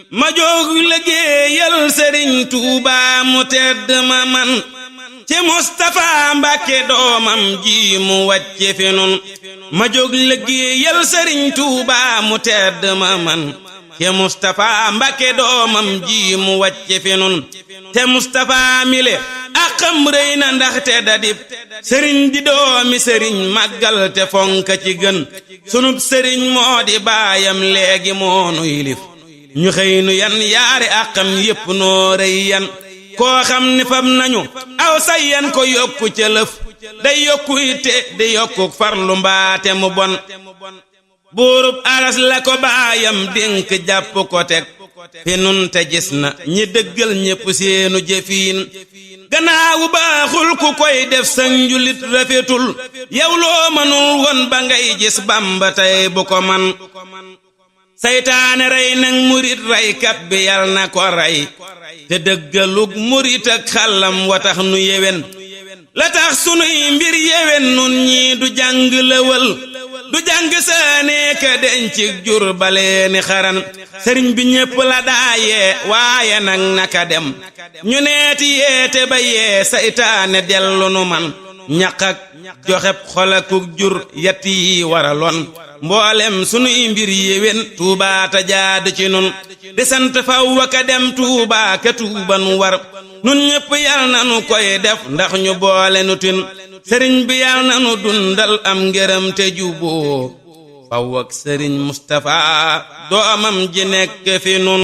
ma jóg liggéeyal sëriñ Tuuba mu tedd ma man ci Mustafa Mbàkke doomam ji mu wàcce fi nun ma jóg liggéeyal sëriñ Tuuba mu tedd ma man ci Mustafa Mbàkke doomam ji mu wàcce fi nun te Mustafa mile akam rëy na ndaxte dadib sëriñ di doomi sëriñ màggal te fonka ci gën sunub sëriñ moo di baayam léegi moonu yilif ñu xëy nu yan yaari akam yépp noo rëy yan koo xam ni fam nañu aw sayyan ko yokku ca lëf day yokku ite di yokku farlu mbaate mu bon buurub aras la ko baayam dénk jàpp ko teg fi nun te gis na ñi dëggal ñépp seenu jëfiin gannaawu baaxul ku koy def sa njulit rafetul yow loo mënul woon ba ngay gis Bamba tey bu ko man saytaane rey nag murit reykat bi yal na ko rey te dëggalug murit ak xàllam wa tax nu yewen la tax sunuy mbir yewen nun ñii du jàng lëwal du jàng saanee ka dencig jur baleeni xaran sëriñ bi ñépp la daayee waaye nag naka dem ñu neeti yeete ba yee saytaane dellu nu man ñaq ak joxeb xolakuk jur yett yi waraloon mboolem sunuy mbir yéwén Tuubaa ta jaadu ci nun di sant faw ka dem Tuubaa ka tuuban war nun ñépp yal na nu koy def ndax ñu boole nu tin sëriñ bi yal na nu dundal am ngërëm te juboo faw ak sëriñ Mustafa doomam ji nekk fi nun